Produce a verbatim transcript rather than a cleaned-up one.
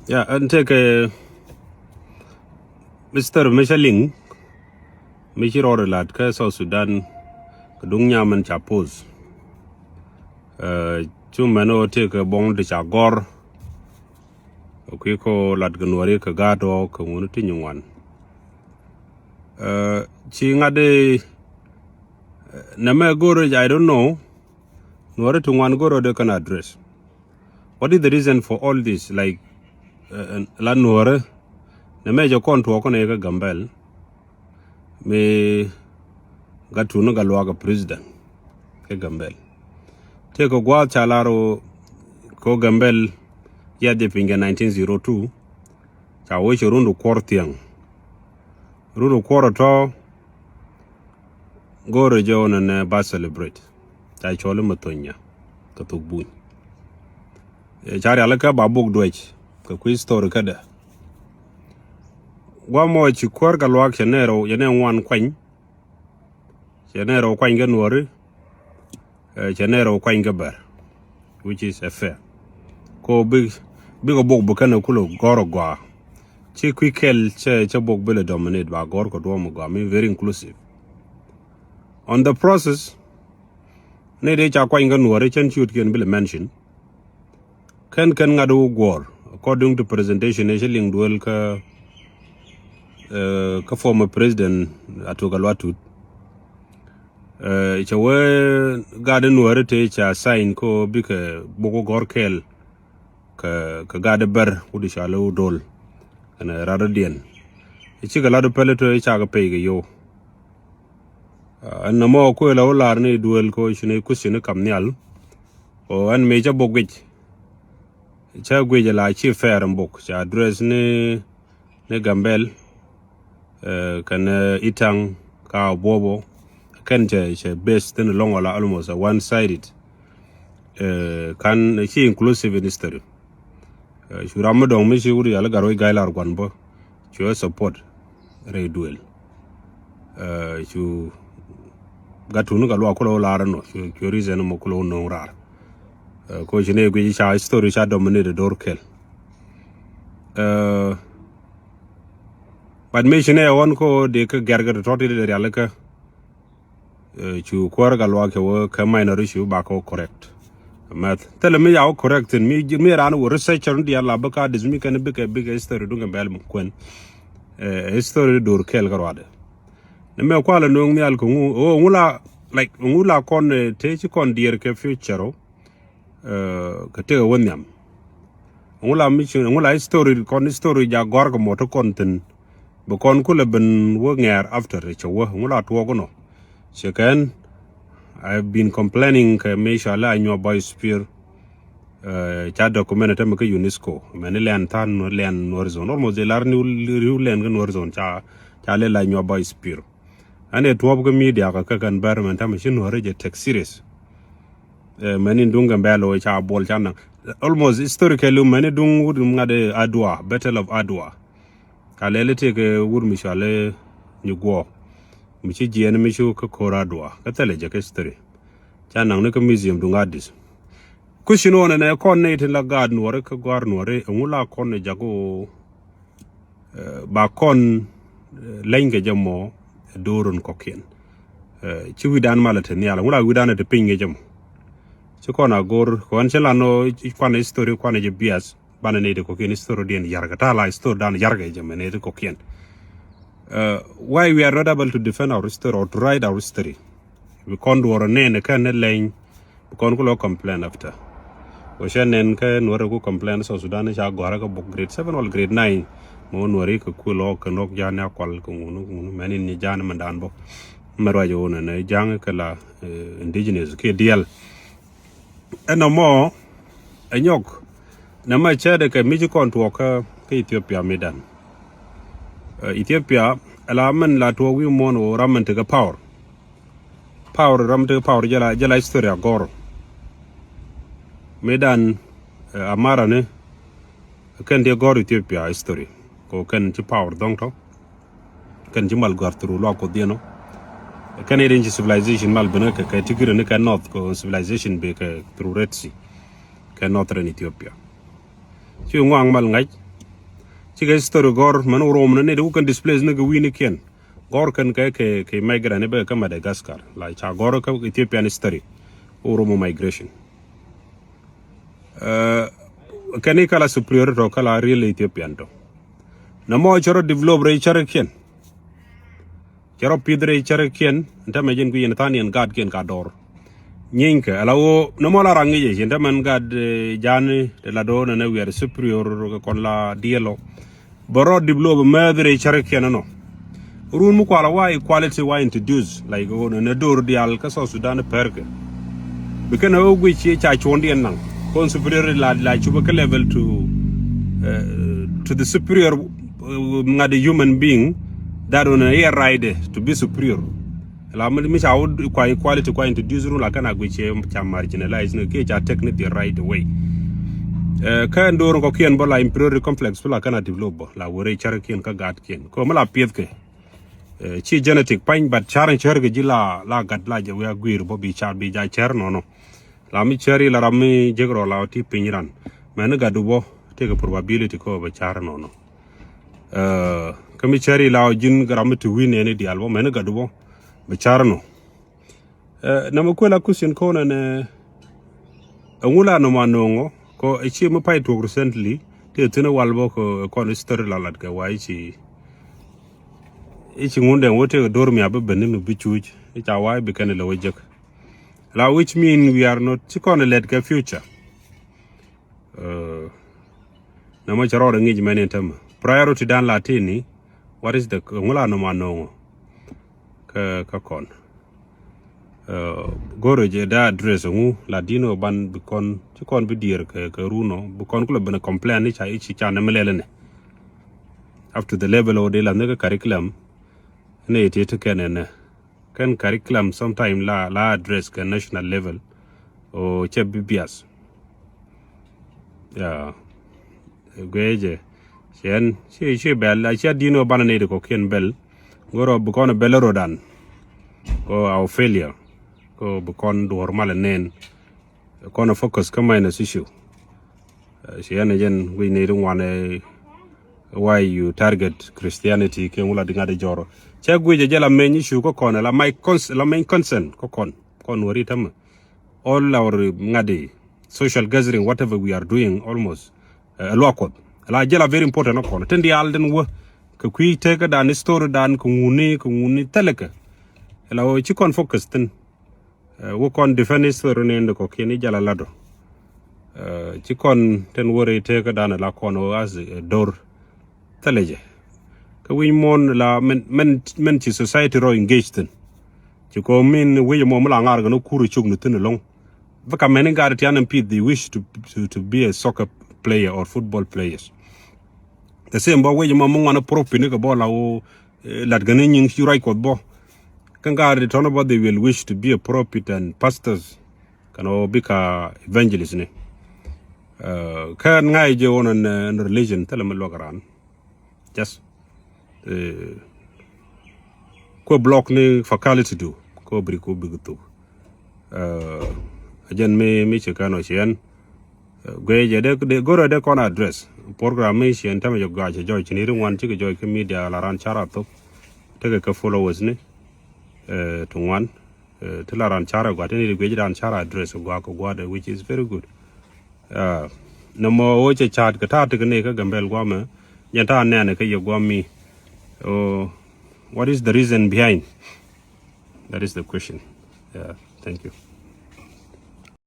Ya, ɛn tëëkɛ Mister Michel Ling, mi ci rɔɔdɛ lat kä South Sudan, kɛ duŋ nyam ɛn ca pos. Cu mɛn ɣöö tëëkɛ buɔ̱ŋ ti ca gɔr. Kui̱ kɔ lat kɛ Nuɔri kɛ gaat ɔ kɛ ŋuni ti nyin ŋuan. Ci ŋa̱t di nɛmɛ go̱r, I don't know. Nuɔri ti ŋuan go̱r ɔ dee kɛn address. What is the reason for all this? Like, la Nuɔri nɛmɛ jɛ kɔn tuɔɔk kɔn ɛ kä Gambɛl. Mi Gatun Gatluak ɛ president kä Gambɛl. Tëëkɛ gua̱a̱th ca lar ɔ kɔ Gambɛl, yath jɛ piny kɛ nineteen zero two. Ca wee cɛ run du kuɔr thiɛŋ. Run du kuɔr ɔ tɔ go̱o̱rɛ jɛ ɣän ɛnɛ ba celebrate. Ca cɔl i̱ Mathonya kɛ thok Buny. Ca rialikä ba bok duec kɛ kui̱ story kädɛ. Guamɔ ci kuäär Gatluak cɛ nɛɛrɛ, cɛ nɛɛ ŋuan kuany. Cɛ nɛɛrɛ kuany kɛ Nuɔri. Cɛ nɛɛrɛ kuany kɛ Bär, which is a fair. Ko bi, bikɛ bok bi kɛn kulɛ gɔr gɔaa. Ci kui̱ kɛl cɛ, cɛ bok bi lɛ dominate ba gɔr kɛ duɔm gɔaa, mi very inclusive. On the process, ni dee ca kuany kɛ Nuɔri cɛn ciötkiɛn bi lɛ mention. Kɛn kɛn ŋa̱t wä guɔ̱ɔ̱r, according to presentation ëë cä liŋ duel kä kä former president Atuk Aluatut. Cɛ wee gaat Nuɔri te ca sign ko bikɛ buk gɔ̱r kɛɛl kɛ, kɛ gaat Bär wut i̱ ca lo̱w do̱l kɛnɛ rat rɔ̱diɛn. Cikɛ lat päl ito i̱ cakɛ pɛy kɛ yo̱w. Ɛn nɔmɔ kuël a wä lar ni duel ko ci ni kuthi ni kam nhial. Ɔ ɛn mëë cä bok guic. Cä guic la ci fɛɛr in bok ca address ni, ni Gambɛl kɛn Itaŋ ka Buɔbɔ. Kɛn cɛ, cɛ base thin lɔŋ wala almost a one sided. Kan ci inclusive in history. Cu ram mi dɔŋ mi ci wut yal gar wec ga̱y lar guan bä. Cu ɛ support rɛy duel. Cu gat tuni ka luak kulo lar nɔ, cu, cu reason mɔ kulo nɔŋ rar. Ko ci ne guic ca history ca dominate dor kel. But mi ci ne ɣɔn ko de ke gɛr ke tɔt de rial ke. Cu kuäär Gatluak cɛ wä kɛ minor issue ba kɛ wä correct. Mɛth thilɛ mi ya wä correct thin mi, mi raan wä researcher ni diaal la bä ka dis mi kɛn bikɛ, bikɛ history duŋ kɛ bɛl mi kuɛn. History dor kɛl kä ruadɛ. Ni mɛ kualɛ nuŋ nhial kɛ ŋu, ŋu la, like, ŋu la kɔn te ci kɔn diɛɛr kɛ future ɔ. Kɛ tëkɛ wä nhiam. Ŋu la mi ci, ŋu la history, kɔn history ja gɔr kɛ mɔ ti kɔn thin. Bi kɔn kulɛ ben wä ŋɛɛr after cɛ wä ŋu la tuɔɔk nɔ. Cɛ kɛn, I've been complaining kɛ mi ca la nyuɔ boy spear. Ca document te mi kä UNESCO mɛn ni lɛn than lɛn Nuer zone, almost de lar ni riw lɛn kä Nuer zone ca, ca le la nyuɔ boy spear. Ɛn ɛ tuɔp kä media kɛ kɛ kɛn bɛr mɛn tamɛ ci Nuɔri jɛ take serious. Mɛn in duŋ kɛ bɛl wä ca bol ca naŋ. Almost historically mɛn in duŋ wut ŋa̱t Adwa, Battle of Adwa. Ka lɛli tëëkɛ wut mi cɔal i̱ Nyuguɔ. Mi ci jiɛɛn mi ci kä ko̱r Adwa kä thilɛ jɛ kä history. Ca naŋ ni kä museum duŋ Addis. Kucin wä nɛnɛ kɔn ni tin la gaat Nuɔri kä gɔaar Nuɔri ɛŋu la kɔn ni jak wä. Ba kɔn leny kɛ jɛ mɔ do̱r in kɔkiɛn. Ci wi̱dan malɛ te nhial ŋu la wi̱dan te piny kɛ jɛ mɔ. Ci kɔn a go̱r kɔn ci lan nɔ kuan history kuan jɛ bias banɛ nɛy ti kɔkiɛn history diɛn yarkɛ ta̱a̱ la history dan yarkɛ jɛ mɛ nɛy ti kɔkiɛn. Why we are not able to defend our history or to write our history? Bi kɔn duɔrɔ nɛn kɛn ni leny. Bi kɔn ku lɔ complain after. Wä cɛ nɛn kɛ Nuɔri ku complain South Sudan ca gɔrɛ kɛ bok grade seven or grade nine. Mɛ wä Nuɔri kɛ ku lɔ kɛ nɔk jani a kual kɛ ŋunu ŋunu mɛn in ni jani mɛ dan bok. Mɛ ruac wä nɛ nɛ jang kɛ la indigenous kɛ diɛl. Ɛn nɔmɔ ɛ nyɔk nɛ mɛ cɛ de kɛ mi ci kɔn tuɔk kɛ Ethiopia mi dan. Ethiopia ɛ la mɛn la tuɔk wi̱i̱ muɔn wä ram mɛn tekɛ power. Power ram te power jɛ la, jɛ la history a gɔr. Mi dan Amara ni kɛn ti gɔr Ethiopia history. Ko kɛn ci power dhɔŋ tɔ. Kɛn ci mal gɔr through luak ko dhieno. Kɛn irin ci civilization mal ben kɛ, kɛ tigiri ni kɛ north ko civilization be kɛ through Red Sea. Kɛ northern Ethiopia. Ci ŋuaŋ mal ŋa̱c. Cikɛ history gɔr mɛn wä Rom ni nit wä kɛn displace ni kɛ wi̱i̱ ni kiɛn. Gɔr kɛn kɛ kɛ kɛ migrant ni bɛ kɛ Madagascar la ca gɔr kɛ Ethiopian history. Wä Rom migration. Kɛn i̱ kala superior tɔ kala real Ethiopian tɔ. Nɛ mɔ cɛ rɔ develop rɛ cɛ rɛ kiɛn. Cɛ rɔ pith rɛy cärkiɛn ɛn tämɛ ji̱n kui̱ yɛn tha̱a̱n yɛn gaatkiɛn ka dɔɔr. Nyienkɛ ala ɣöö nɔmɔ la raŋ ŋi̱cɛ ci ɛn tämɛ ɛn gaat ja̱a̱ni te la do̱r nɛnɛ wiɛr superior kɛ kɔn la diɛlɔ. Bɛ rɔ develop mɛth rɛy cärkiɛn ɛnɔ. Run mi kual a wa equality wa introduce like ɣöö nɛnɛ do̱r diaal kä South Sudan pɛrkɛ. Bi kɛn ɣöö guic ci ca cuɔ̱ndiɛn naŋ kɔn superior la la cupɛ kä level to to the superior ŋa̱t a human being that on a right to be superior. La mi mi ca wä kwa equality kwa introduce run la kɛn a guic ca marginalize ni kiɛ ca take ni the right way. Kä ɛn do̱r kɔkiɛn bä la inferiority complex bä la kɛn a develop bä la wä rɛy cärkiɛn kä gaatkiɛn kɛ mi la piɛthkɛ. Ci genetic pany but car in cär kɛ ji̱ la la gat la jɛ wi̱i̱ a gui̱i̱r bä bi car bi ja cär nɔnɔ. La mi cäri la ram mi jek rɔ la ti piny ran mɛn ni gat du bɔ ti kɛ probability kɔ bɛ car nɔnɔ. Kä mi cäri la ji̱n ram mi ti wi̱n nɛni dial bɔ mɛn ni gat du bɔ bɛ car nɔ. Nɛ mɛ kuɛ la question kɔ nɛ nɛ ɛŋu la nɔ ma nɔŋɔ kɔ ɛ ci mi pay tuɔk recently ti thi̱n wal bɔ kɔ kɔn history la lat kɛ wa i̱ ci i̱ ci ŋun dɛŋ wä ti kɛ dor mi a bi ben ni mi bi cuuc i̱ ca wa i̱ bi kɛn ilɛ wä jek. La which mean we are not ci kɔn lɛt kɛ future. Nɛ mɔ cɛ rɔɔdɛ ŋic mɛn in tämɛ priority dan la tini. What is the ŋu la nɔma nɔŋɔ kä kä kɔn. Go̱rɛ jɛ da address ŋu la dino ban bi kɔn ci kɔn bi dier kɛ kɛ runo bi kɔn kulɛ ben complain ni ca ici ca nɛ mi lɛlɛ nɛ. Up to the level of de la ni kä curriculum ni iti ti kɛn ɛnɛ. Kɛn curriculum sometime la la address kɛ national level o cɛ bi bias. Ya guecɛ ciɛn ci ci bɛl a cia dino banɛ ni di kɔ kiɛn bɛl. Goro bi kɔn bɛl rodan ko our failure ko bi kɔn duɔr mal nen. Kɔn focus kä minus issue. Ci ɛn jɛn wi̱c ni ri ŋuan why you target Christianity kɛ ŋu la di ŋa̱t jɔrɔ. Cɛ guic jɛ la main issue kä kɔn la my cons la main concern kä kɔn kɔn wari tämɛ. All our ŋa̱t social gathering whatever we are doing almost. Ɛ luak kuɔth la jɛ la very important kä kɔn tin dial den wä kɛ kui̱ tekä dan story dan kɛ ŋuni kɛ ŋuni thɛlɛkɛ. La wä ci kɔn focus thin. Wä kɔn defend history ni ndɛ kɔ kiɛn i̱ jala ladɔ. Ci kɔn ten wä rɛy tekä danɛ la kɔn wä as dor thilɛ jɛ. Kä wi̱ny muɔ̱n la mɛn mɛn mɛn ci society rɔ engage thin. Ci kɔ min wi̱c mɔ mi la ŋa̱r kɛ ni kur cuk ni thin ɛlɔ̱ŋ. Bä ka mɛn in gat tian in pith they wish to, to, to be a soccer player or football players. The same bä wi̱c mɔ mi ŋuan a prophet ni kɛ bɔ la wä lat gani nyiŋ ci ruac kuɔth bɔ. Kä ŋa̱r di tɔn bɔ they will wish to be a prophet and pastors. Kɛn ɔ bika evangelist ni. Kä ŋa̱c jɛ wä nɔ religion thilɛ mi luäk ran. Just kuɛ block ni faculty du kɛ ɔ brik kɛ ɔ bik thuk. A jɛn mi mi ci kɛn ɔ ci ɛn. Guey jɛ de de goro de kɔn address program mi cien tämɛ jɛ gɔaa cɛ jɔc cini ri ŋuan cikɛ jɔc kä media la ran cara thok. Tekɛ kä followers ni ti ŋuan ti la ran cara gɔaa tini ri guey jɛ ran cara address gɔaa kɛ gɔaa de which is very good. Nɛ mɔ wä cɛ caat kɛ ta̱a̱ tekɛ ni kä Gambel guamɛ jɛn ta̱a̱ nɛɛnɛ kä yɛ guam mi. What is the reason behind? That is the question. Yeah, thank you.